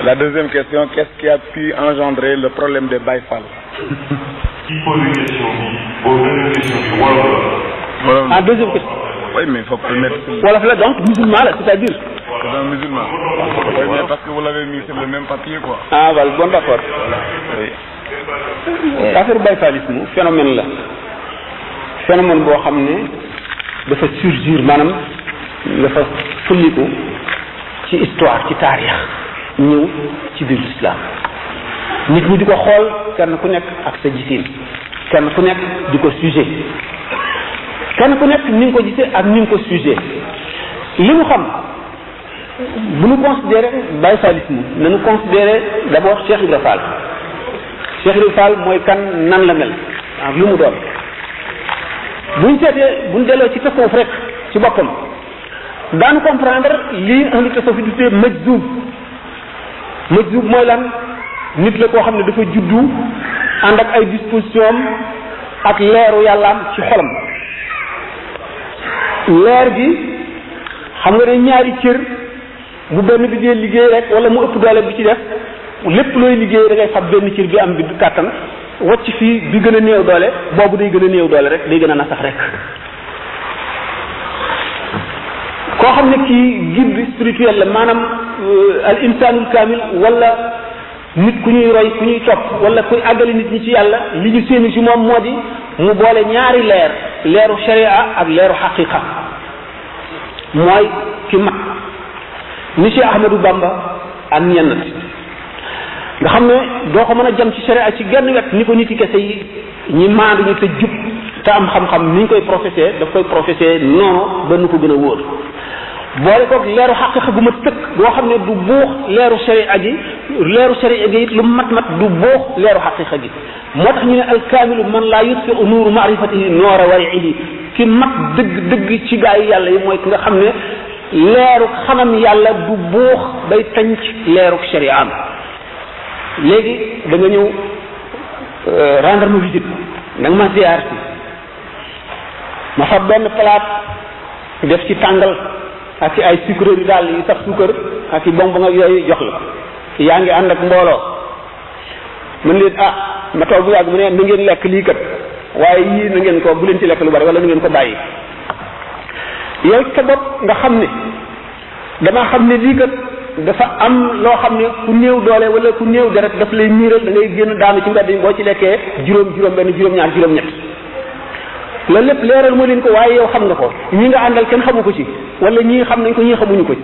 La deuxième question, qu'est-ce qui a pu engendrer le problème des Baye Fall? Qui pose une question deuxième question Ah, deuxième question. Oui, mais il faut permettre. Wolof la donc musulman la, c'est-à-dire. C'est un musulman. Oui, mais parce que vous l'avez mis sur le même papier, quoi. Ah, voilà, bon d'accord. Oui. Affaire Baye Fallisme phénomène la phénomène boo xam ne dafa surgir maanaam dafa fulliku ci histoire ci taarix ñëw ci biir l'islam nit ñi di ko xool kenn ku nekk ak sa gisin kenn ku nekk di ko sujet kenn ku nekk ni nga ko gisee ak ni nga ko sujet li mu xam bu ñu considéré Baye Fallisme nañu considéré d'abord Cheikh Ibra Fall. Cheikh Ibra Fall mooy kan nan la mel ak lu mu doon buñ seetee buñ delloo ci tasawuf rek ci boppam daanu comprendre lii ahlu tasawuf di tuddee majzub mooy lan nit la koo xam ne dafa juddu ànd ak ay disposition ak leeru yàllaam ci xolam leer gi xam nga ne ñaari cër bu benn bi dee liggéey rek wala mu ëpp doole bi ci def lépp looy liggéey da ngay fab benn cër bi am bi kàttan wacc fii bi gën a néew doole boobu day gën a néew doole rek day gën a nasax rek koo xam ne kii guide spirituel la maanaam al insanul kamil wala nit ku ñuy roy ku ñuy topp wala kuy àggale nit ñi ci yàlla li ñu séenu ci moom moo di mu boole ñaari leeru sharia ak leeru xaqiqa mooy ki mat ni Cheikh Ahmadou Bamba ak ñenn nga xam ne doo ko mën a jëm ci sharia ci genn wet ni ko nit yi kese yi ñi maandu ñu te jub te am xam-xam ni ñu koy professé daf koy professé noonu ba nu ko gën a wóor boole koog leeru xaqiqa gu ma tëkk boo xam ne du buux leeru sharia gi it lu mat du buux leeru xaqiqa gi moo tax ñu ne alkaamilu man laa yutfiu nuuru maarifatihi noora wariihi ki mat dëgg ci gaa yi yàlla yi mooy ki nga xam ne leeru xamam yàlla du buux day tànc leeru sharia am léegi da nga ñëw rendre ma visite da nga ma ziar si ma fa benn plate def ci tàngal ak ci ay sucreries daal yi sax suukar ak ci bonbon ak yooyu jox la yaa ngi ànd ak mbooloo mën leen ma toog bu yàgg mu ne na ngeen lekk lii kat waaye yii na ngeen ko bu leen ci lekk lu bari wala na ngeen ko bàyyi yow sa bopp nga xam ne damaa xam ne lii kat dafa am loo xam ne ku néew doole wala ku néew deret daf lay miiral da ngay génn daanu ci mbedd yi boo ci lekkee juróom benn juróom ñaar juróom ñett loolu lépp leeral moo leen ko waaye yow xam nga ko ñi nga àndal kenn xamu ko ci wala ñii xam nañ ko ñii xamuñu ko ci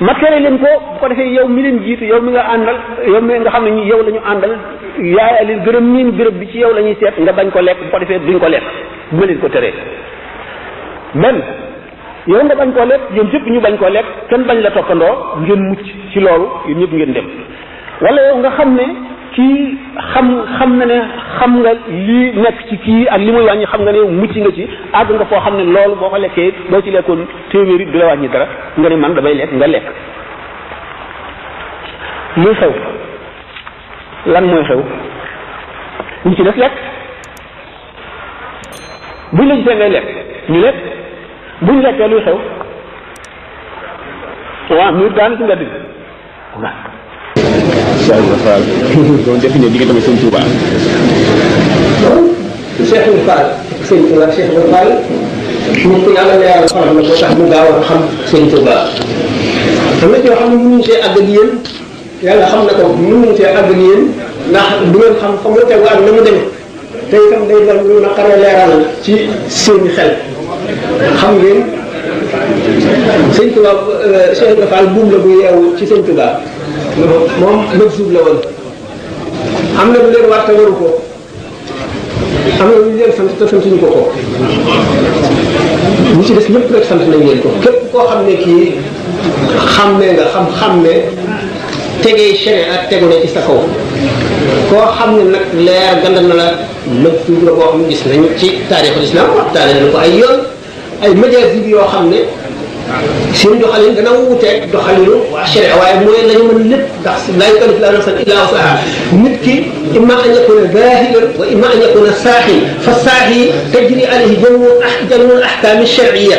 ma tere leen ko bu ko defee yow mi leen jiitu yow mi nga àndal yow mi nga xam ne ñi yow la ñu àndal yaay leen gërëm miin béréb bi ci yow la ñuy seet nga bañ ko lekk bu ko defee duñ ko lekk bu ma leen ko teree benn yow nga bañ koo lekk ñoom ñëpp ñu bañ koo lekk kenn bañ la toppandoo ngeen mucc ci loolu yéen ñëpp ngeen dem wala yow nga xam ne kii xam na ne xam nga lii nekk ci kii ak li muy wàññi xam nga ne mucc nga ci àgg nga foo xam ne loolu boo ko lekkee boo ci lekkoon téeméeri du la wàññi dara nga ne man damay lekk nga lekk luy xew lan mooy xew ñu ci def lekk buñ la gisee ngay lekk ñu lekk buñ lekkee luy xew waaw miir daanu ci mbedd bi waaw Cheikh Ibra Fall doon définir diggante ak Sëñ Touba. Cheikh Ibra Fall Sëñ Touba Cheikh Ibra Fall nit ku yàlla na yàlla xoolal na ko tax mu gaaw a xam Sëñ Touba am na ci yoo xam ne mënuñu see àgg ak yéen yàlla xam na ko mënuñu see àgg ak yéen ndax du ngeen xam fa mu tegu ak na mu demee te itam day doon lu naqaree leeral ci seeni xel xam ngeen Sëñ Touba Cheikh Ibra Fall buum la bu yeewu ci Sëñ Touba moom nëb suuf la woon am na lu leen war te waru ko am na lu ñu leen sant te santuñu ko ñi ci des ñëpp rek sant nañ leen ko képp koo xam ne kii xàmmee nga xam ne tegee sharia ak tegu na ci sa kaw koo xam ne nag leer gandal na la nëb suuf la boo xam ne gis nañu ci taarixul islam waxtaane nañu ko ay yoon ay majaas yi yoo xam ne seen doxalin dana wuuteeg doxalinu waa sharia waaye mooy lañu mën lépp ndax laa yukallifu llaahu nafsan illaa wus'ahaa nit ki imma an yakuna zaahidan wa imma an yakuna saahin fa saahi tajri alayhi jamii'u ahkaami shar'iyya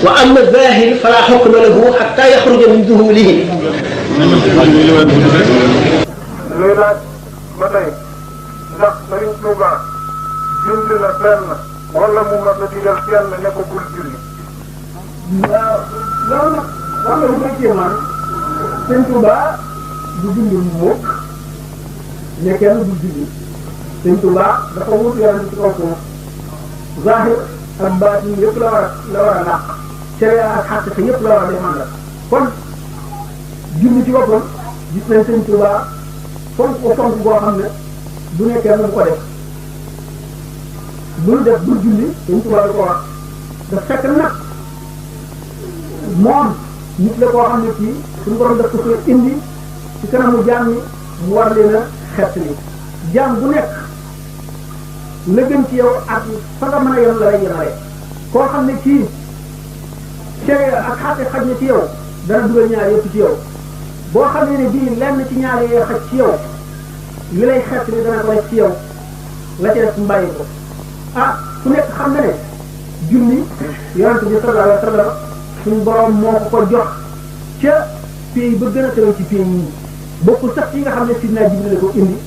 wa amma zahir fala hukma lahu hatta yakhruja min dhuhulihi luy laaj ba tey ndax Sëriñ Tuuba bind na fenn wala mu mën a digal kenn ne ko bul julli. waaw loolu nag wax nga lu koy kéemaan Sëriñ Tuuba du julli mukk ne kenn du julli Sëriñ Tuuba dafa wut yoon ci kaw suuf zahir ak baatin yëpp la war a naq sharia ak xaqiqa yëpp la war a défendre kon julli ci boppam gis nañ Sëriñ Tuuba fonk ko fonk boo xam ne du ne kenn bu ko def bul def bul julli Sëriñ Tuuba du ko wax daf fekk nag moom nit la koo xam ne kii suñu borom daf ko koy indi ci kanamu jaam ñi mu war leen a xettali jaam bu nekk la gën ci yow ak fa nga mën a yem la lay yemale koo xam ne kii sharia ak xaate xaj na ci yow dana dugal ñaar yëpp ci yow boo xam ne bii lenn ci ñaar yooyu xaj ci yow li lay xettali dana ko def ci yow la ca def mbàyyi ko ah ku nekk xam na ne julli yonent bi sallallahu alayhi wa sallam suñu borom moo ko jox ca pays ba gën a tëral ci pays yi bokkul sax yi nga xam ne Sidna Jibril la ko indi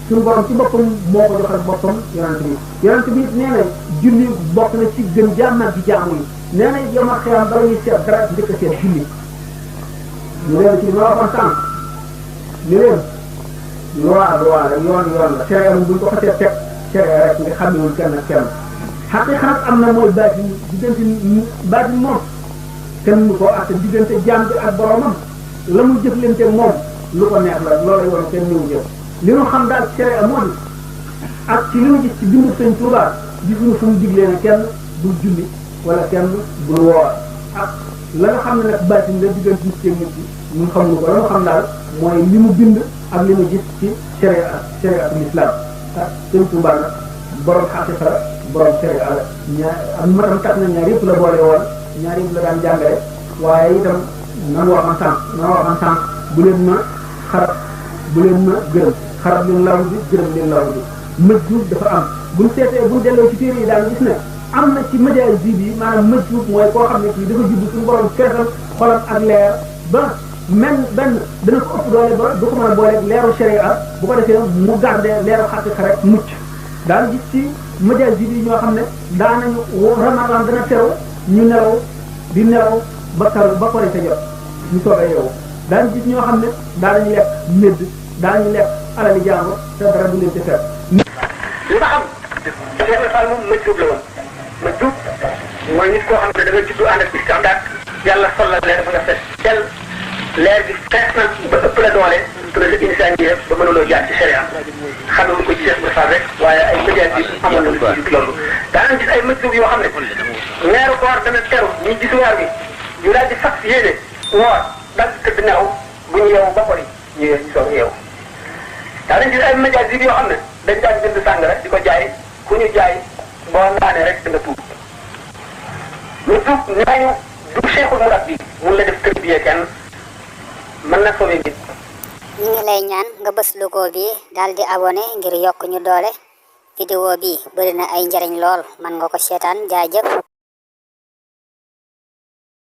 suñu borom ci boppam moo ko joxal boppam yonent bi nee na julli bokk na ci gën jàmmal ci jaamu yi nee na yow ma xiyam bala ñuy seet dara njëkk a seet julli ñu leen ci ma waxoon sànq ñu leen loi la yoon la sharia buñ ko xasee teg sharia rek nga xamewul kenn ak kenn xaqiqa nag am na mooy baatin moom kenn mu ko ak diggante jaam bi ak boromam la mu jëflante moom lu ko neex la loolay woon kenn ñëw jëf li ñu xam daal sharia moo di ak ci li ñu gis ci bindu Sëñ Tuubaa gisuñu fu mu diglee ne kenn bul julli wala kenn bul woor ak la nga xam ne nag baatin la diggante nit nit ci ñun xamuñu ko la nga xam daal mooy li mu bind ak li mu gis ci sharia l'islam ah Sëñ Tuubaa nag borom xaqiqa la borom sharia la ñaar ak matam kat na ñaar yëpp la boole woon ñaar yëpp la daan jàngale waaye itam nan waxoon sànq bu leen ma xarab bu leen ma gërëm xarab leen law bi gërëm leen law bi mëjjuub dafa am buñ seetee buñ delloo ci téere yi daal gis ne am na ci majaal bi maanaam mëjjuub mooy koo xam ne kii dafa judd suñu borom feesal xolam ak leer ba benn dana ko ëpp doole ba du ko mën a booleeg leeru sharia bu ko defee mu garder leeru xaqiqa rek mucc daal gis ci majaal bi ñoo xam ne daanañu ramadan dana teru ñu nelaw di nelaw ba korite jot ñu soog a yeewu daan gis ñoo xam ne daanañu lekk médd daanañu lekk alali jàmbur te dara du leen ci fekk. li nga xam Cheikh Fall moom mëjjub la woon mëjjub mooy nit koo xam ne da nga juddu ànd ak istixdaat yàlla solal leer ba nga fees tel leer bi fees na ba ëpp la doole te la insaan yi ba mënuloo jaar ci sharia xamewuñ ko ci Cheikh Fall rek waaye ay médias bi amoon na lu ci loolu daanañ gis ay mëjjub yoo xam ne weeru koor dana teru ñu gis weer bi ñu daal di fas yéene woor daal di tëdd nelaw bu ñu yeewu ba pare ñu soog a yeewu daanañ gis ay médias yi yoo xam ne dañ daan jënd sàngara di ko jaay ku ñu jaay boo naanee rek da nga tuub lu tuub ñaañu du cheikhul murabbi mun la def tërbiye kenn mën na sauver nit. ñu ngi lay ñaan nga bës logo bi daal di abonné ngir yokk ñu doole vidéo bi bëri na ay njariñ lool man nga ko seetaan jaajëf.